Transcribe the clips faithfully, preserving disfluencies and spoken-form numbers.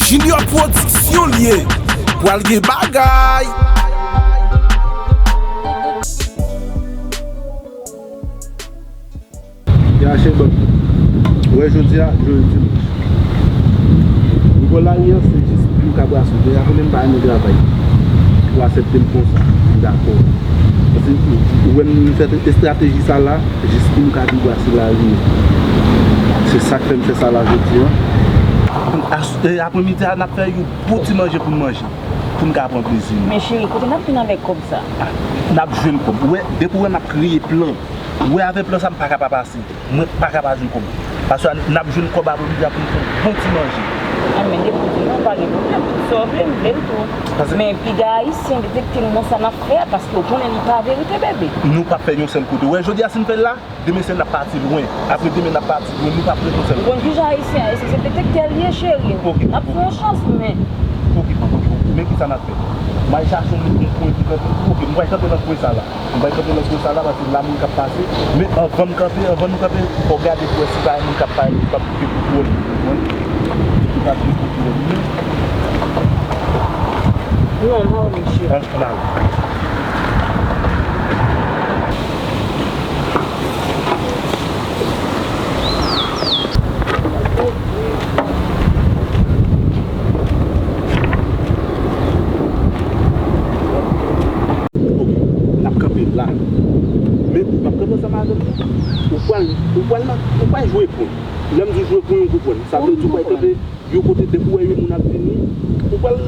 Junior Production li ye. Pral gen bagay. Ya, chèf bòs. Wè, jodi a, jodi dimanch. Rigòl la, yè, se jis pou m ka brase w. Deja konnen m pa renmen travay. Ou aksepte m konsa, m dakò. Paske ou, ou wè m fè estrateji sa la, jis pou m ka vin brase lari. Se sa k fè m fè sa la jodi a. As-, e, apremidi a, n ap fè yon bon ti manje pou n manje. Pou n ka pran plezi nou. Men cheri, kote n ap vin avèk kòb sa? Ah, n ap jwenn kòb. Ou wè, depi w wè m ap kreye plan. Ou wè, avèk plan sa, m pa ka pa pase. Mwen pa ka pa jwenn kòb. Paske n ap jwenn kòb apremidi a pou n fè bon ti manje. Ah, men depi w di non, pa gen pwoblèm. Sa w vle, m vle l tou. Paske men piga ayisyen detekte nou nan sa n ap fè a, paske w konnen li pa verite, bebe. Nou p ap fè yon sèl kote. Ou wè, jodi a, si n fè l la, demen se n ap pati lwen. Apre demen n ap pati lwen. Nou p ap ret yon sèl kote. Ou konn kijan ayisyen, ayisyen se detektè l ye, cheri. Ok, n ap fè yon chans, men. Ok, ok, ok. Men kisa n ap fè? M al chache yon, yon kwen pou kanpe. Ok, m pral kanpe nan kwen sa la. M pral kanpe nan kwen sa la, paske la moun k ap pase. Men anvan m kanpe, anvan nou kanpe, fò w gade pou wè si pa gen moun k ap pale, ki p ap bouke kontwòl li, ou konprann? Ki p ap bouke kontwòl li. Non, non, mesye. An, an ale. Ok, n ap kanpe la. Men ou p ap kanpe ansanm avè m, non. Ou pral, ou pral nan, ou pral jwe pou m. Lè m di jwe pou m, ou konprann. Sa vle di ou pral kanpe yon kote, depi w wè yon moun ap vini, ou pral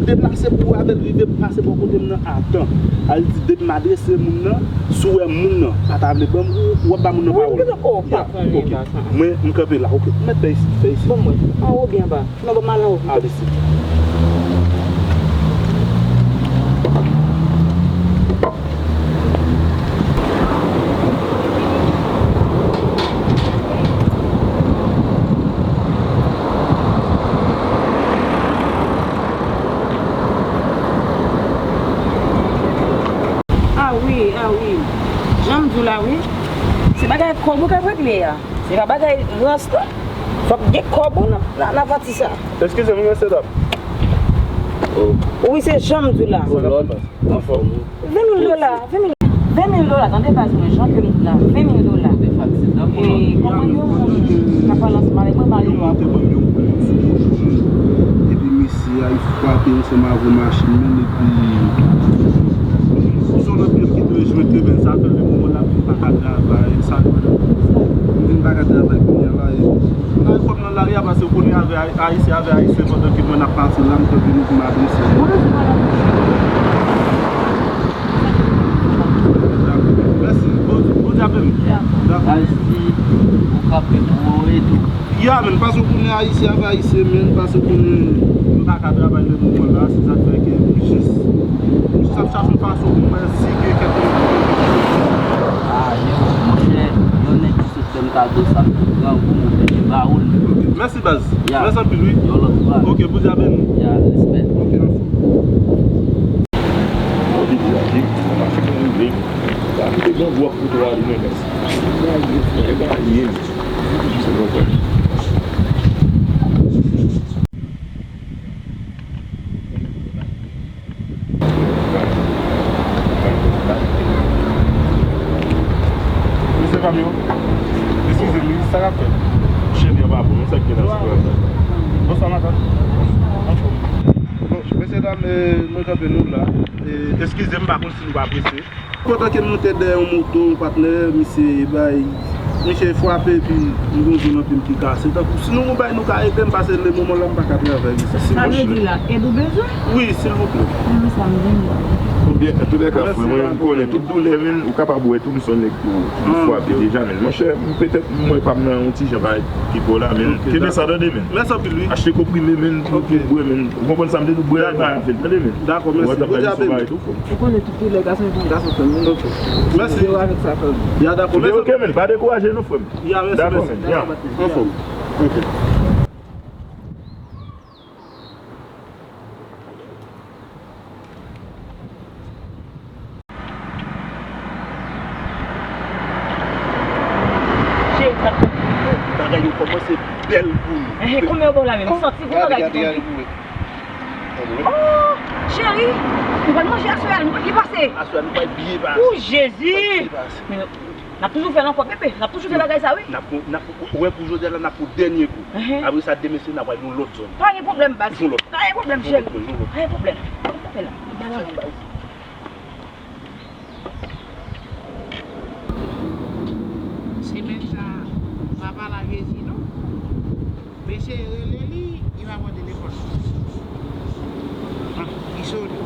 deplase pou w avè l rive pase bò kote m nan a tan. Al di depi m adrese moun nan, si w wè moun nan pa ta vle ban m, ou, w ap ba moun nan pawòl. Wi, m gentan, oh, pa konnen bagay sa. Mwen, m kanpe la, ok. M mèt fè isit, fè isit. Bon, mwen, anwo byen anba. Non, ban m al anwo pito. Al isit. Ah wi, ah wi. Jan m di w la, wi. Se bagay kòb ou k ap regle a. Se pa bagay rans, non. Fòk gen kòb ou nan, nan, nan pati sa. Eskize m, mesye dam. Oh. Wi, se jan m di w la. Sa k ap fèt? Anfòm wi. Ven mil dola, ven mil, ven mil dola, tande baz mwen, jan ke m di la, ven mil dola. E kòman yon moun ka pale ansanm avèk mwen, pale yo a. Epi mesye a, li frape ansanm avè machin nan, epi se yon lòt moun ki dwe jwenn li, men sa fè lemonn la vin pa ka travay, sa, m vin pa ka travay kounye a la, e, nan kòb nan lari a, paske ou konnen avè Ay-, Ayisyen avè Ayisyen, pandan ke mwen ap pase la, m kanpe nou pou m adrese. Mwen bezwen pale avè w. Dakò. Mèsi. Bon, Bondye ap beni. Dakò. Ayiti, ou kanpe pou ou e tou. Ya, men, paske ou konnen Ayisyen avè Ayisyen, men, paske ou konnen m pa ka travay lemonn la, se sa k fè ke m jis, m jis ap chache yon fason pou m wè si gen kèk moun. Ah, yo, monchè, yon nèg ki sot fè m kado sa, grangou, monchè, li ba ou l. Ok, mèsi, baz. Ya. Mèsi anpil, wi. Yon lòt fwa. Ok, Bondye ap beni. Ya, respè. Ok, anfòm. Bon, li di la, li, mache pou rive. La, kote grangou ap fout ou a, li menm. E ba li menm. Se bon, frè. Mesye Fabio, eskize m, wi, sa k ap fèt? Cheni an pa bon, non, sa k gen nan sipèmachè. Bonswa, matant. Anfòm. Bon, mesye dam, eh, mwen kanpe nou la. Eh, eskize m, m pa konn si nou pa prese. Pandan ke m moute dèyè yon moto, yon patnè, misye bay, misye frape, epi m gon zòn nan pye m ki kase. Tankou, si nou gon bagay nou ka ede m, paske lemonn la m pa ka travay isit. Sa vle di la, èd ou bezwen? Wi, silvouplè. Nan sa m vin la. Oubyen, antoulèka, frè, mwen, m konnen tout doulè, men ou kapab wè tou, m se yon nèg tou, m frape deja, men monchè, m petèt, mwen pa m nan yon ti jan pa ki bò la, men kenbe sa tande, men. Mèsi anpil, wi. Achte konprime, men, pou, pou bwè, men. Ou konprann sa m di nou, bwè, pa avè l, tande, men. Dakò, mèsi. Ou konnen tout doulè gason, epi gason fè m. Ok. Mèsi. Zero avèk sa, frè m. Ya, dakò, mèsi. Ok, men, pa dekouraje non, frè m. Ya, mèsi, mèsi. Dakò, men, ya. Anfòm. Ok. Cheri, sa k ap fèt? Bagay yo kòmanse bèl pou nou. Ehe, konbyen Yo, bon, la menm, santi gwo bagay ki tonbe. Oh, cheri, nou pral manje aswè a, nou pa byen pase. Aswè a, nou pa byen pase. Oh, Jezi! Men, n ap toujou fè l ankò, bebe. N ap toujou fè bagay sa, wi. N ap, n ap, ou wè pou jodi a la, n ap fè dènye kou. Apre sa, demen se n ap al yon lòt zòn. Pa gen pwoblèm, baz. Yon lòt. Pa gen pwoblèm, cheri. Yon lòt. Pa gen pwoblèm. Fè la. Semèn sa, m pa pale a Jezi, non. Mesye rele li, li pa pran telefòn. Ah, li sone.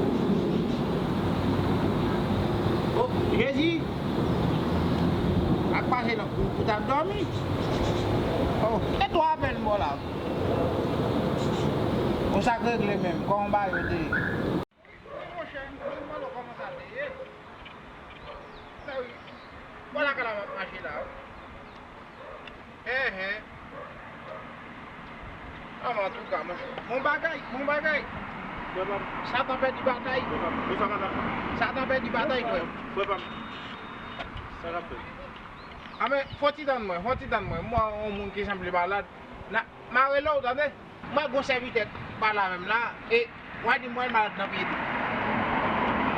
Oh, Jezi! Ak pase la, ou, ou t ap dòmi? Oh, e twa apèl m ba w la. Ou sa k regle menm, kòman bagay yo te ye? Monchè, m mande w kòman sa te ye. Sa wi. Vwala ka la m ap mache la, wi. Enhen. Anben, antouka, monchè. Bon bagay, bon bagay. Frè pa m. Satan pèdi batay. Frè pa m. Frè pa m. Satan pèdi batay, frè. Frè pa m. Sa k ap fèt? Anben, fò ti tann mwen, fò ti tann mwen. Mwen, yon moun ki sanble malad. Na, m a rele w, tande? Mwen gon sèvitè pa la menm la, e mwen di mwen malad nan pye tou.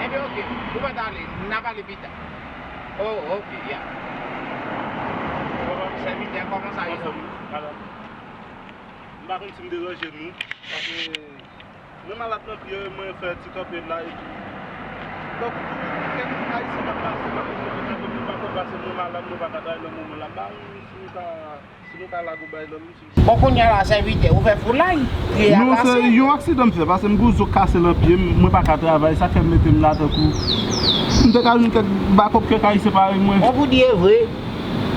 Ebyen, oke, ou mèt ale, n a pale pita. Oh, oke, ya. Sèvitè, kòman sa ye? Anfòm, wi, madanm. M pa konn si m deranje nou, paske mwen malad nan pye, mwen fè ti kanpe m la epi. Donk, kèk ayisyen k ap pase, mwen pa konn, mwen pa konn pase, mwen malad, mwen pa ka travay nan moman la. M pa konn si nou ka Si nou ka lage w bay lòm, si. Bon, kounye a la, sèvitè, ou fè foulay, pye a kase. Non, se yon aksidan m fè, paske m gon zo kase nan pye m, mwen pa ka travay, sa k fè m mete m la tankou. M te ka jwenn kèk bakòp kèk ayisyen parèy mwen. Bon, pou di e vre.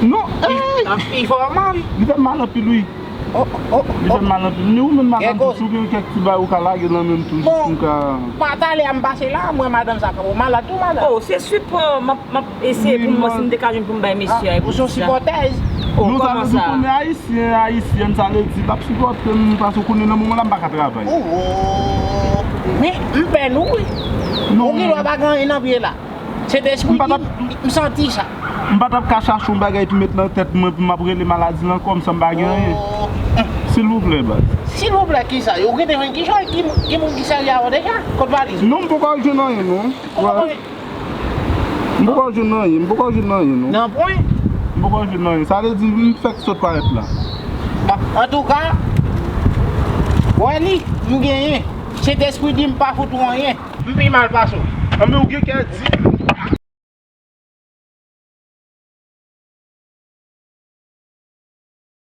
Non, ey! Li fè m mal anpil, wi. Oh, oh, li fè m mal anpil. Men ou menm madanm tou, si w gen kèk ti bagay ou ka lage nan men m tou, jis pou m ka. Bon, talè a m pase la, mwen madanm sa, ou malad tou, madanm? Oh, se sipò, m ap, m ap eseye pou m wè si m te ka jwenn pou m bay mesye a. Ou se yon sipòtèz? Oh, kòman sa? Ayisyen, ayisyèn, sa vle di, l ap sipòte m, paske w konnen nan moman la, m pa ka travay. Oh, oh. Men, m pè nou, wi. Non. Ou gen dwa pa gen anyen nan pye la. Sentespri di m, m santi sa. M pa t ap ka chache yon bagay pou met nan tèt mwen, pou m ap rele maladi la ankò, m sanm pa gen anyen. Oh. Silvouplè, baz. Silvouplè, kisa? Ou gentan jwenn kisa? Ki, ki moun ki sèvi avè w deja? Kot valiz ou? Non, m poko jwenn anyen, non. Ou poko M poko jwenn anyen, m poko jwenn anyen, non. Nanpwen? M poko jwenn anyen. Sa vle di, m fèk sot parèt la. Bon, antouka, wè li, m genyen. Sentespri di m pa fout ou anyen. M pi mal pase w. Anben, ou gen kè di,